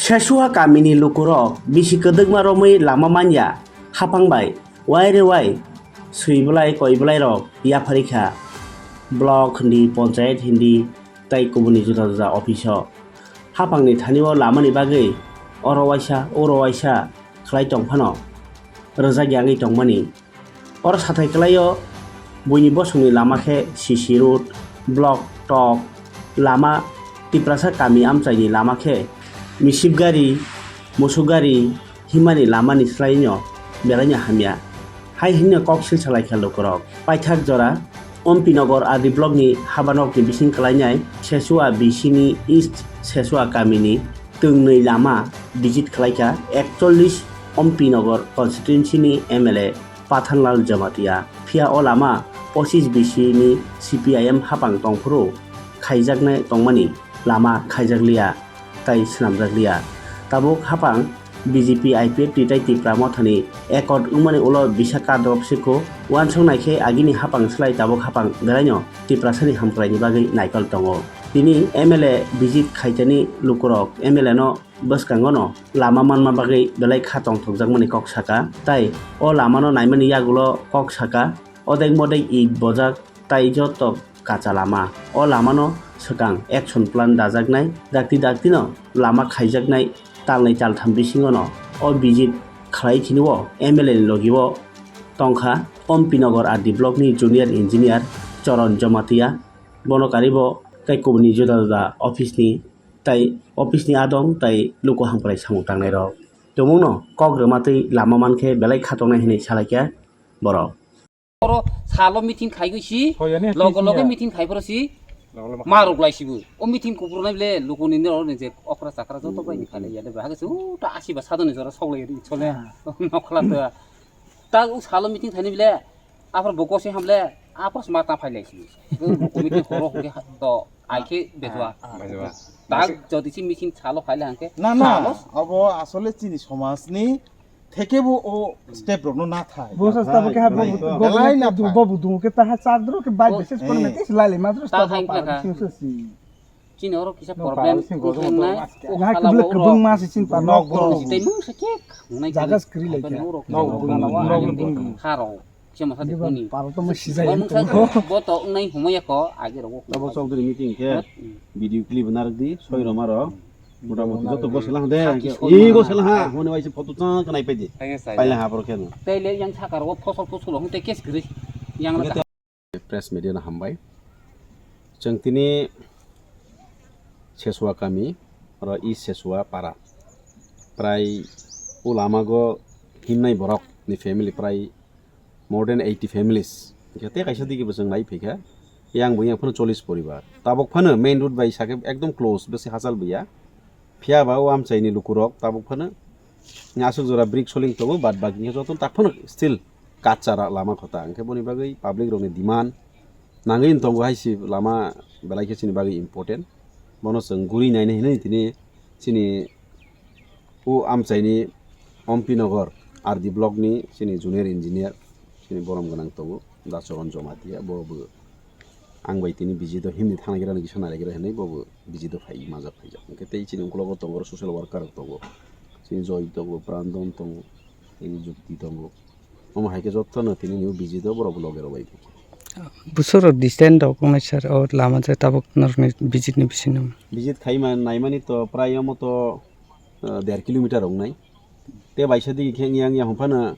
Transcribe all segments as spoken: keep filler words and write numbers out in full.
Sesua kamini lukurok bisi kwdwkma romwi lama manya, haphang bai waire wai swi bwlai koi bwlairok yapharikha. Block hindi, ponchayat hindi tei kubuni juda juda office-o haphangni thani-o lamani bagwi oro waisa oro waisa khlai tong phano rwjak yangwi tongmani. Oro sathai kwlaio buini bosongni lama khe C C road, block, tok, lama, Tiprasa kami amchaini lama khe misip gari, musuk gari himani lamani swlaino belaino hamya. Hai hwnwi kok sil salaikha lukurok. Paithak jora Ompi Nogor R D blockni habanokni bising kwlainai Sesua B C ni East Sesua kamini twngnwi lama visit khlaikha ekchollis Ompi Nogor constituency ni M L A Pathanlal Jamatia. Phiya o lama pochis B C ni C P I M haphang tongphuru khaijaknai tongmani lama khaijakliya tei swnamjakliya. Tabuk haphang B J P, I P F T tei Tipra Mothani accord wngmani ulo bisa kadrop sikho. Uansuk naikhe agini haphang slai tabuk haphang belaino Tiprasani hamkraini bagwi naikol tongo. Tini M L A visit khaitani lukurok M L A no bwskango no lama manma bagwi belai kha tongthokjakmani kok saka, tei o lamano naimani yagulo kok saka, odek modek it bojak tei joto kacha lama. O lamano swkang action plan dajaknai, dakti daktino lama khaijaknai talnwi taltham bisingono o visit khlai khini o M L A ni logi o tongkha Ompi Nogor R D block ni junior engineer Choron Jamatia, bono karibo tei kubuni juda juda office ni tei office ni adong tei luku hamkrai samung tangnai rok. Tumungno kok rwma tei lama mankhe belai kha tongnai hinwi salaikha borok. Oro salo meeting khaigwi si, Hoyani logo logo meeting ya. Meeting khai phoro si, Logo logo. Ma rok lai sibu. O meeting kuphur nai bile luku ni nero ni je okra chakra joto bai ni khalai ya de bahag se uta asi ba sadoni jora sok lai ri chole. Ah. Nokla to. Ta u salo meeting thani bile, aphar bo kose hamle, apos ma ta phai lai si. Luku meeting horo hore to ai khe bejwa. Ah, ah. Bejwa. Ta jodi si meeting salo khai le hangke. Na, na, salo. Abo asole chini somaj ni theke bo o step rok no na thai. Bo sa stabo ke ha bo Belai na bo thai. Bo bu dungo ke ta ha char dro ke bai Bo beses kon Eh. Mete si lai le ma dro Ta stabo hai pa khlaka. Sing so si. Chini oro kisa No, problem pa sing ko kutung nai. Aske. O Ngai khala kubule bo kubung oro. Ma si sin pa Nok nok bo. Bo si tei mung se kek. Nai Jaga kini. Skri lai Apa kya? Ni oro Nok kisa bo. Nok bo. Haro. Kisa masa Di ba dikuni. Paro to ma si jai Bo mung ko. Sa bo to nai humaya ko age ro. Tabo chok diri meeting khe. Hmm. Video clip narak di soi roma ro. Mota moti joto go selang de. Sakhi Ego soi selang ha. Hone waise photo chang kanai pai di. Thank you, sir. Paila ha bro khe no. Tei le yang sakar o phosol phosol hung tei kes gri. Yang la Press media no hambai. Chwng tini Sesua kami, oro East Sesua para. Prai o lamago himnai borok ni family prai more than eighty families. Hingke tei kaisa digi bo chwng nai phaikha, yang bo yang phano chollish poribar. Tabok phano main road bai sakhe ekdom close, besi hachal buya. Phiya ba o amchaini lukurok tabuk phano aswk jora brick soling tongo, bad baki hwnkhe jotono tak phano still kacha ra-, lama kota. Hwnkhe boni bagwi public rokni demand nangwi tongo hai se lama belai khe chini bagwi important. Bono chwng guri naina hinwi tini chini o amchaini Ompi Nogor R D block ni chini junior engineer chini borom gwnang tongo Dachoron Jomatia, bo bo ang bai tini visit o himni thangna gira kisa nai gira hinwi bo bo visit o phai manjak phaijak. Hwnkhe tei chini ukologo tongo oro social worker rok tongo, chini Joy tongo, Brandon tongo, tei Jukti tongo. Omo hai khe jotono tini nini visit o borok bo loge rw bai. Busuro distance rok wngnai sir, o lama je tabuk norokni visit ni bisingo. Visit khai ma-, naimani to prai omo to, eh, der kilometer wngnai. Te baisa digi khe yang yang phano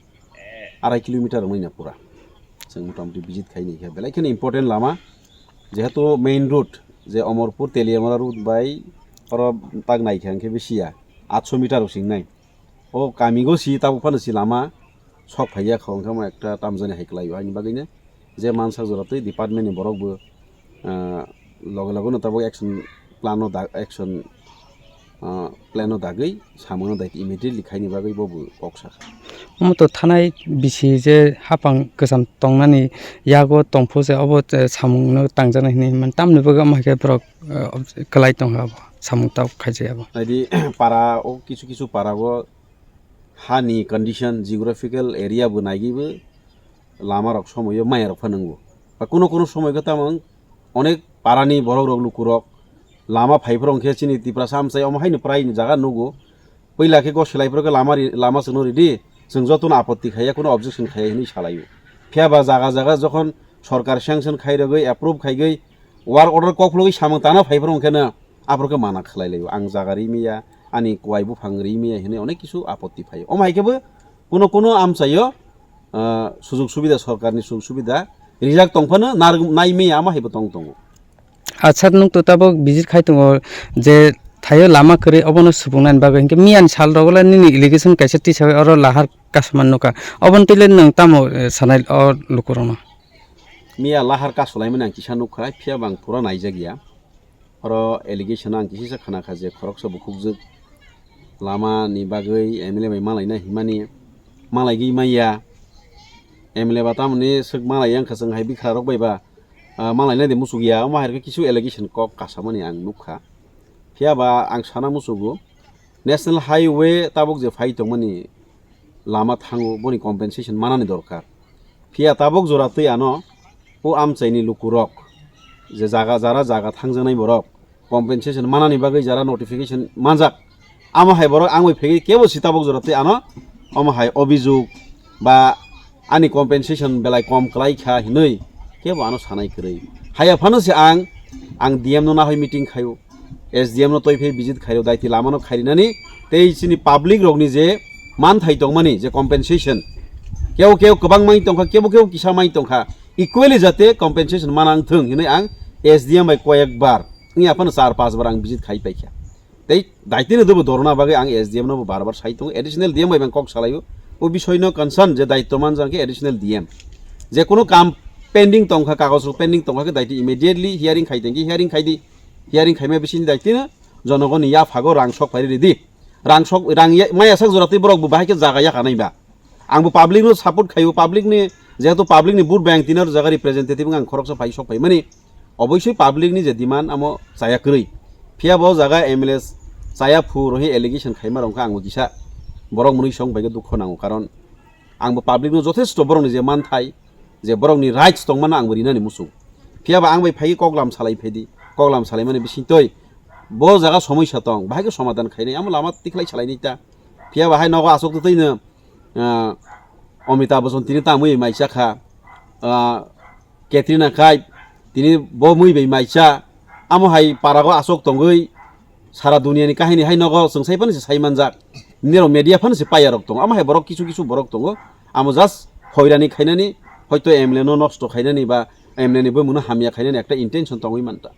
arai kilometer wngnai na pura. Chwng mota moti visit khai ni khe belai kheno important lama. Jehetu main road je Omorpur Teliamura road bai oro tak nai khe hwnkhe bisi ya atso meter rok sing nai. O kami go si tabuk phano si lama sok phai ya kho, hwnkhe mo ekta tamjani hai kwlai o. Ani bagwi no je mansak jora tei department ni borok bo, ah, loge loge no tabuk action plan o da, action, ah, plan o dagwi samung no dai immediately khaini bagwi bo bo kok sakha. Omo to thanai bisi je hapang kwcham tongnani yago tongphu se obo, eh, samung no tangjaknai hinwi himani tamni bagwi omo hai khe borok, eh, kwlai tongkha obo samung tabuk khaijak ya bo. Naidi para o kisu kisu para o hani condition, geographical area bo naigwi bo lama rok somoi o maya rok phanango. Ba kuno kuno somoi khe tamo onek para ni borok rok luku rok lama phai phuru hwnkhe chini Tiprasa amchai omo haino prai ni jaga nugo. Puila khe go silai phuru khe lama ri-, lama chwngno ridi, chwng jotono apotti khaiya, kuno objection khaiya hinwi salaio. Phiya ba jaga jaga jokhon sorkar sanction khairogwi, approve khaigwi, work order kok phulugwi samung tana phai phuru hwnkhe no aphuru khe mana khlai laio. Ang jaga ri maya, ani kwai buphang ri maya hinwi onek kisu apotti phaio. Omo hai khe bo kuno kuno amchaio, ah, sujug subida, sorkarni sujug subida rijak tong phano nar-, nai maya, amo hai bo tong tongo. Acha, nwng to tabuk visit khai tongo je thaio lama kwrwi, obono supungnani bagwi, hinkhe miyani sal rogo le nini allegation kaisa tisawi oro lahar kasaman nukha, oboni twi le nwng tamo, eh, sanai o lukurokno? Miya lahar kasulaimani ang kisa nukha, phiya bo ang pura naijak ya. Oro allegation ang kisisa khna kha je khoroksa bukhukjwk lama ni bagwi M L A bai malaina himani, malaigwi manya. M L A ba tamoni swk malai yang kha, chwng hai bikha rok bai ba, ah, malaina de muchuk ya, omo hai khe kisu allegation kok kasamani ang nukha. Phiya ba ang sana muchugo, National Highway tabuk je phai tongmani lama thango, boni compensation manani dorkar. Phiya tabuk jora twi ano o amchaini lukurok je jaga, jara jaga thangjaknai borok, compensation manani bagwi jara notification manjak, amo hai borok ang bai phegwi kebo si tabuk jora twi ano omo hai obijok ba ani compensation belai kom kwlai kha hinwi kebo ano sanai kwrwi. Haiya phano se ang, ang D M no nahoi meeting khaio, S D M no toi phai visit khaio, daiti lama no khairinani tei chini public rokni je manthai tongmani je compensation, kebo kebo kwbang mai tongkha, kebo kebo kisa mai tongkha, equally jate compensation manang thung hinwi ang S D M bai koyek bar, wngya phano char panch bar ang visit khai paikha. Tei daitino dobo dorna bagwi ang S D M no bo bar bar sai tongo, additional D M bai bang kok salaio. O bisoino concern je daityo manjak khe additional D M. Je kono kam pending tongkha, kagoj rok pending tongkha khe daityo immediately hearing khai tongkhe hearing khai di. Hearing khaima bisini daitino jonogoni yaphago rang sok phai ridi. Rang sok, rang ya-, maya sak jora tei borok bo bahai khe jaga yakha nai ba. Ang bo public no support khaio, public ni, jehetu public ni vote bai ang tini oro jaga representative wng ang khoroksa phai sok phaimani, obosoi public ni je demand amo chaya kwrwi. Phiya bo jaga M L A chaya phu rohi allegation khaima rok kha ang bo kisa borok mwnwi song bai khe dukho nango, karon ang bo public no jothesto borok ni je manthai, je borok ni rights tongmano ang bo rinani muchung. Phiya ba ang bai phai khe koklam salai phai di, koklam salaimani bising toi bo jaga somoisa tong, bahai khe somadan khainai, amo lama tikhlai salai nai ta. Phiya ba hai nogo aswk twtwi no ah, Amitabh Bachchan tini tamwi maisa kha, ah, Katrina Kaif tini bo mui bai maisa, amo hai parago aswk tongwi sara duniani kahini hai nogo chwng sai phano se sai manjak, nini rok media phano se paiya rok tongo, amo hai borok kisu kisu borok tongo, amo just hoirani khainani, hoito M L A no nosto khainani ba M L A ni bumung no hamya khainani ekta intention tongwi manta.